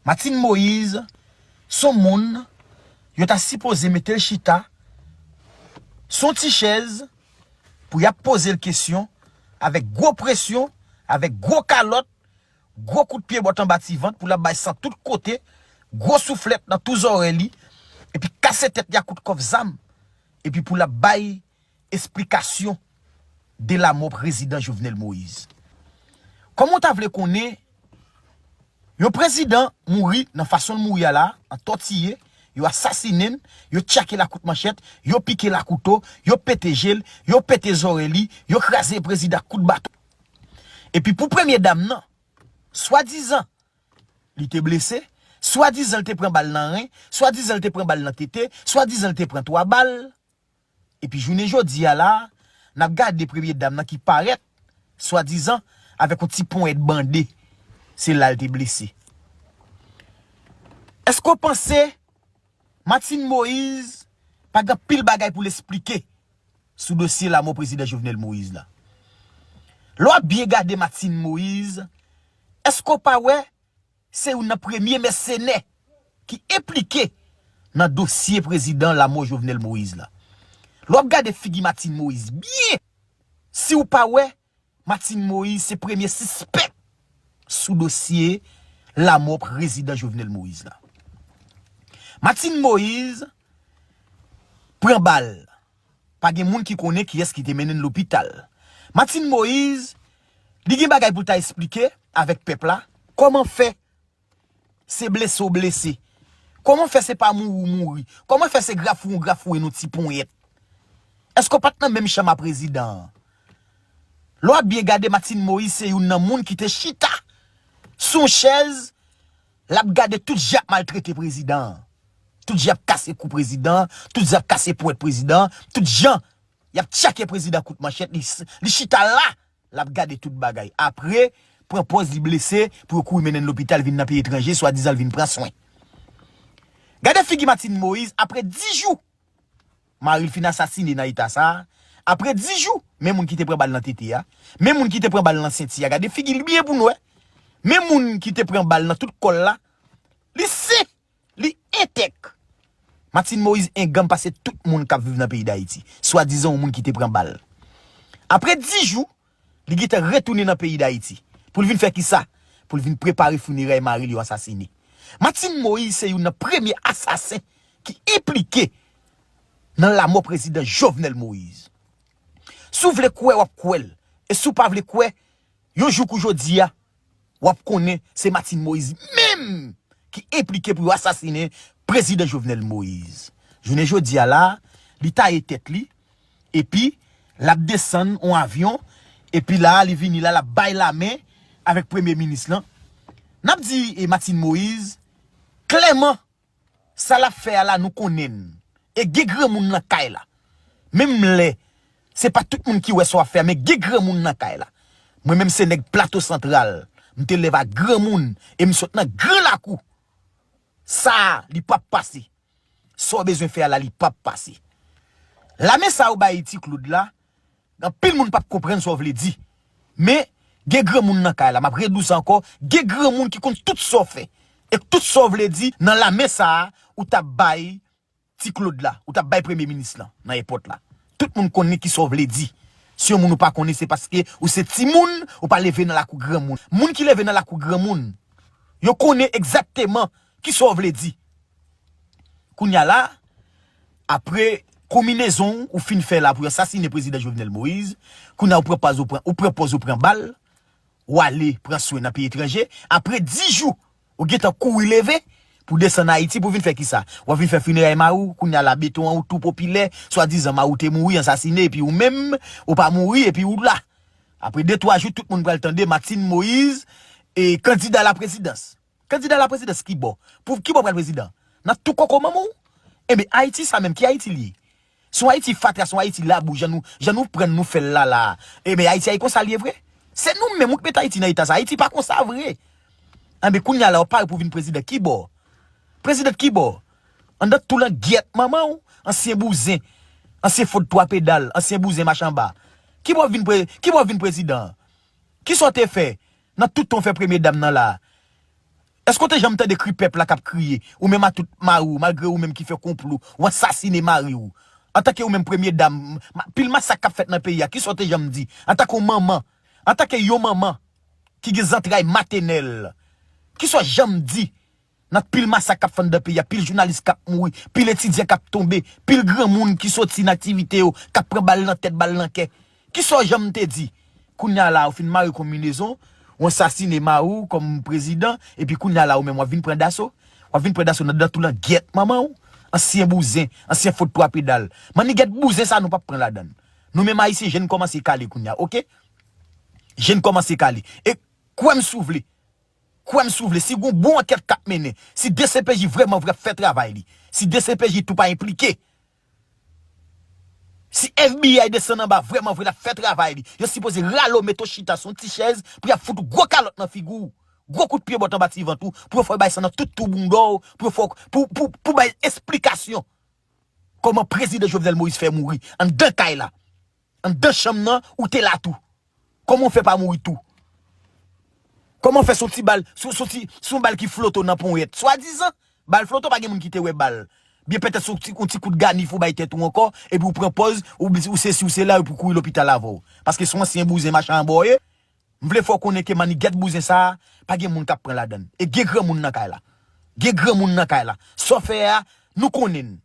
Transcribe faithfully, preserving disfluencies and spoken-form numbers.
Martine Moïse, se yon moun, yo ta sipoze mete l chita sou yon ti chèz pou y ap poze l kesyon avèk gwo presyon, avèk gwo kalòt, gwo kout pye bòt anba ti vant pou l ap bay san tout kote, gwo souflèt nan tou zòrèy li, epi kase tèt li ak kout kòf zam, epi pou l ap bay esplikasyon de lamò prezidan Jovenel Moïse. Kòman w ta vle konnen yon prezidan mouri nan fason l mouri a la, antòtiye, yo asasinen l, yo tchake l ak kout manchèt, yo pike l ak kouto, yo pete je l, yo pete zòrèy li, yo kraze prezidan ak kout baton. Epi pou premye dam nan, swadizan li te blese, swadizan li te pran bal nan ren, swadizan li te pran bal nan tete, swadizan li te pran twa bal. Epi jounen jodi a la, n ap gade premye dam nan ki parèt, swadizan, avèk yon ti ponyèt bande. Se la l te blese. Èske w panse Martine Moïse pa gen anpil bagay pou l esplike sou dosye lamò prezidan Jovenel Moïse la? Lè w ap byen gade Martine Moïse, èske w pa wè se youn nan premye mèsenè ki enplike nan dosye prezidan lamò Jovenel Moïse la? Lè w ap gade figi Martine Moïse byen, si w pa wè, Martine Moïse se premye sispèk sou dosye lamò prezidan Jovenel Moïse la. Martine Moïse pran bal. Pa gen moun ki konnen kiyès ki te mennen l lopital. Martine Moïse, li gen bagay pou l ta esplike avèk pèp la. Kòman fè se blese w blese? Kòman fè se pa mouri w mouri? Kòman fè se grafouye w grafouye n yon ti ponyèt? Èske w pa t nan menm chanm a prezidan an? Lè w ap byen gade, Martine Moïse se youn nan moun ki te chita sou yon chèz, l ap gade tout jan y ap maltrete prezidan an. Tout jan y ap kase kou prezidan an, tout jan y ap kase ponyèt prezidan an, tout jan y ap tchake prezidan kout manchèt, li, li chita la, l ap gade tout bagay. Apre, pran pòz li blese pou yo kouri mennen l lopital, vin nan peyi etranje, swadizan l vin pran swen. Gade figi Martine Moïse apre dis jou. Mari l fin asasine nan eta sa a. Apre dis jou, men moun ki te pran bal nan tete a, men moun ki te pran bal nan senti a, gade figi l byen pou n wè. Men moun ki te pran bal nan tout kò l la, li sen, li entèk. Martine Moïse enganm pase tout moun k ap viv nan peyi Dayiti, swadizan yon moun ki te pran bal. Apre dis jou, li gentan retounen nan peyi Dayiti. Pou l vin fè kisa? Pou l vin prepare finerèy mari l yo asasine. Martine Moïse se youn nan premye asasen ki enplike nan lamò prezidan Jovenel Moïse. Si w vle kwè, w ap kwè l. E si w pa vle kwè, yon jou kou jodi a, w ap konnen se Martine Moïse menm ki enplike pou yo asasinen prezidan Jovenel Moïse. Jounen jodi a la, li taye tèt li, epi l ap desann yon avyon, epi la, li vini la, l ap bay lamen avèk premye minis lan. N ap di, e, Martine Moïse, klèman, sa l ap fè a la, nou konnen n. E gen granmoun nan kay la. Menm lè se pa tout moun ki wè sa w ap fè a, men gen granmoun nan kay la. Mwen menm se nèg Plato Santral. M te lève ak granmoun e m sot nan gran lakou. Sa a, li p ap pase. Sa w bezwen fè a la, li p ap pase. Lamen sa a ou bay Ti Claude la, anpil moun p ap konprann sa w vle di. Men, gen granmoun nan kay la, m ap redi w sa ankò, gen granmoun ki konn tout sa w fè. E tout sa w vle di nan lamen sa a, ou t ap bay Ti Claude la, ou t ap bay premye minis lan, nan epòt la. Tout moun konnen kisa w vle di. Si yon moun ou pa konnen, se paske ou se timoun, ou pa leve nan lakou granmoun. Moun ki leve nan lakou granmoun, yo konnen egzakteman kisa w vle di. Kounye a la, apre konminezon ou fin fè la pou yo asasinen prezidan Jovenel Moïse, kounye a ou pran pòz ou pran, ou pran pòz ou pran bal, ou ale pran swen nan peyi etranje, apre dis jou, ou gentan kouri leve pou desann Ayiti pou vin fè kisa? W ap vin fè finerèy mari w, kounye a la beton an ou tou popilè, swadizan mari w te mouri, ansasinen, epi ou menm, ou pa mouri, epi ou la. Apre de twa jou, tout moun pral tande Martine Moïse, e kandida laprezidans. Kandida laprezidans ki bò? Pou ki bò pral prezidan? Nan tou koko manman w? Enben, Ayiti sa menm, ki Ayiti li ye? Se yon Ayiti fatra, se yon Ayiti labou, jan nou, jan nou pran n nou fè l la, la a. Enben, Ayiti a, e konsa l ye vre? Se nou menm, ou k met Ayiti nan eta sa. Ayiti pa konsa vre. Enben, kounye a la, w pare pou vin prezidan ki bò? Prezidan ki bò? Anndan tou langyèt manman w, ansyen bouzen, ansyen fo de twa pedal, ansyen bouzen machanba. Ki bò w vin pre-, ki bò w vin prezidan? Kisa w te fè nan tout tan w fè premye dam nan la a? Èske w te janm tande kri pèp la k ap kriye? Ou menm a tout mari w, malgre ou menm ki fè konplo, ou ansasine mari w. Antanke ou menm premye dam, pil masak k ap fèt nan peyi a, kisa w te janm di? Antanke yon manman, antanke yon manman ki gen zantray matènèl, kisa w janm di? Nan pil masak k ap fèt nan peyi a, pil jounalis k ap mouri, pil etidyan k ap tonbe, pil granmoun ki soti nan aktivite yo, k ap pran bal nan tèt, bal nan kè. Kisa w janm te di? Kounye a la, ou fin mare konminezon, ou ansasine mari w kòm prezidan, epi kounye a la, ou menm w ap vin pran daso. W ap vin pran daso nan dan tou langyèt manman w. Ansyen bouzen, ansyen fo de twa pedal. Mannigèt bouzen sa nou p ap pran ladann. Nou menm Ayisyen, je n kòmanse kale kounye a, oke? Je n kòmanse kale. E kwè m si w vle. Kwè m si w vle, si gon bon ankèt k ap mennen, si D C P J vrèman vre ap fè travay li, si D C P J tou pa enplike, si F B I desann anba vrèman vre l ap fè travay li, yo sipoze rale w mete w chita sou yon ti chèz pou y ap fout ou gwo kalòt nan figi w, gwo kout pye bòt anba ti vant ou, pou yo fè w bay san nan tout twou bounda w, pou yo fè w, pou, pou, pou bay esplikasyon kòman prezidan Jovenel Moïse fè mouri anndan kay la, anndan chanm nan, ou te la tou. Kòman w fè pa mouri tou? Kòman w fè se yon ti bal, se se yon ti, se yon bal ki flote w nan ponyèt? Swadizan, bal flote w, pa gen moun ki te wè bal. Byen petèt se yon ti, yon ti kout ganif ou bay tèt ou ankò, epi w pran pòz, ou, ou sesi, ou sela, epi w kouri lopital avè w. Paske se yon ansyen bouzen machan anba w ye. M vle fè w konnen ke mannigèt bouzen sa a, pa gen moun k ap pran ladann. E gen granmoun nan kay la. Gen granmoun nan kay la. Sa w fè a, nou konnen n.